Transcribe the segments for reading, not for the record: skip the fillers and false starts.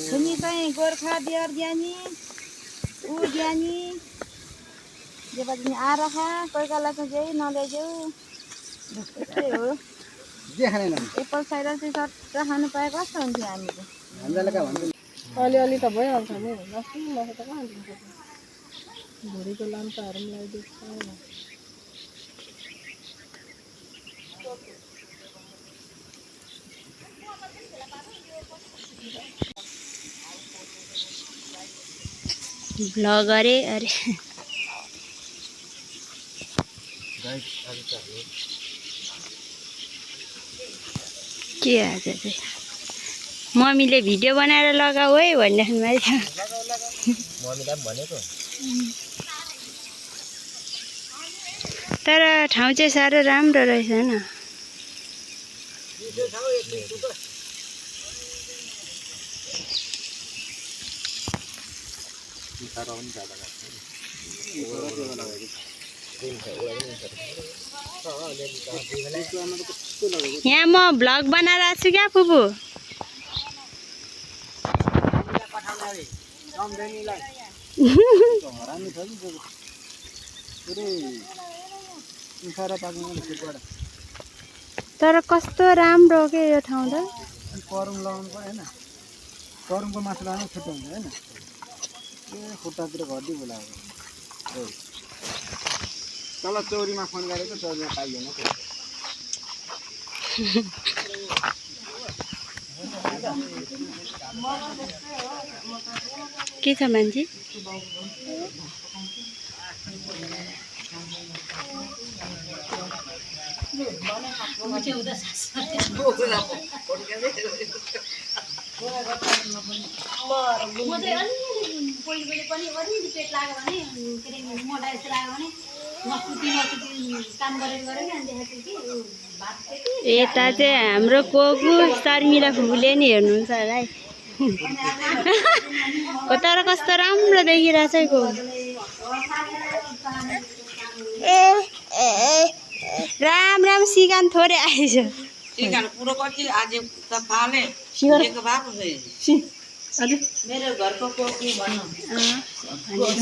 Sini चाहिँ गोर्खा बिहार ज्ञानी ऊ ज्ञानी जे पनि आरखा कोही बेला चाहिँ जे नल्याइदेऊ त्यस्तै हो जे खाने न एप्पल साइडर चाहिँ सट्ट खानु पाए कस्तो हुन्थ्यो हामीले हामीलाई के भन्छ अलिअलि त भइहाल्छ नि नसु नसु त कहाँ दिन्छ भुँडीको लाम्चाहरू पनि लगाइदिन्छ भ्लग अरे अरे के आज चाहिँ मम्मीले भिडियो बनाएर लगाऊ है भन्दाखेरि मैले मम्मीलाई भनेको तर ठाउँ चाहिँ साह्रो राम्रो रहेछ हैन यहाँ म भ्लग बनाएर आएको छु क्या फुपू तर कस्तो राम्रो के यो ठाउँ त करम लगाउनु पर्यो हैन करमको मासु लगाउनु छिटो हुन्छ हैन ए खुट्टातिर घड्दी बोलाएको तल चौरीमा फोन गरेको चौरीमा पाइएन के छ मान्छे यता चाहिँ हाम्रो कोकु शर्मिला फुपूले नि हेर्नुहुन्छ होला है तर कस्तो राम्रो देखिरहेछ है को राम राम सिगान थोरै आएछ सिगान पुरो कति आज त फाले एक बाप मेरो घरको कोकु भन्नु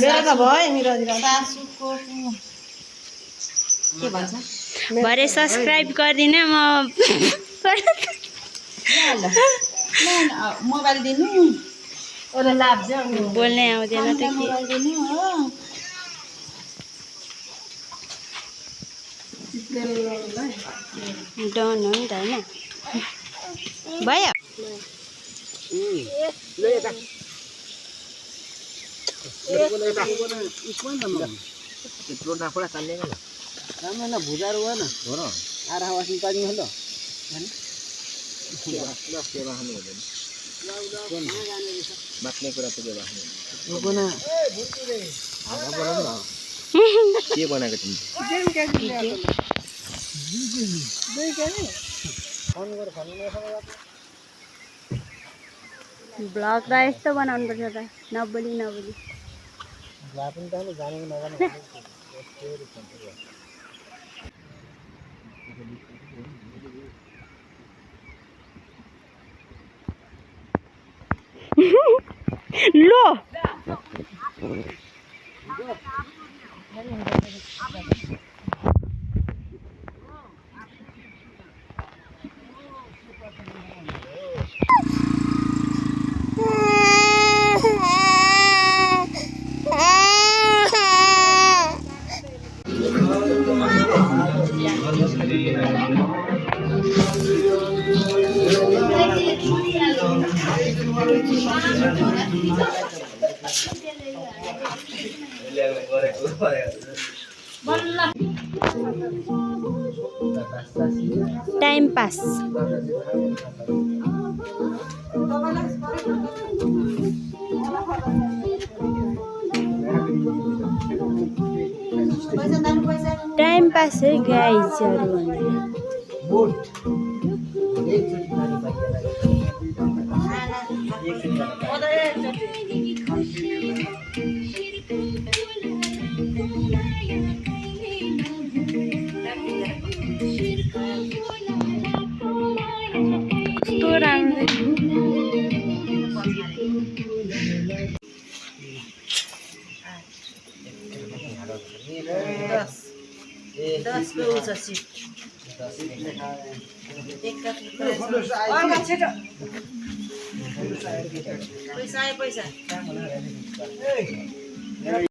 मेरो त भयो नि रजिरा सासु कोकु के भन्छ भरे सब्स्क्राइब गरिदिनु म मोबाइल दिनु ओला लाभ बोल्नै आउँदैन त के मोबाइल दिनु हो डन हो नि त हैन भयो प्रोटा पुरा चाल्दैन राम्रो न भुजाहरू भएन हो र आरा वासिङ पाइदिनु ल हैन सेवा खानु हुँदैन बाट्ने कुरा त के राख्नु बना हावा बनाउनु न के बनाएको तिमी फोन गर भन्नु नसँग ब्लग त यस्तो बनाउनु पर्छ त नबोली नबोली ब्लग पनि त जानु नजानु लो टाइम पास टाइम पास है गाइजहरु 10 को उ छ सिट पैसा आयो पैसा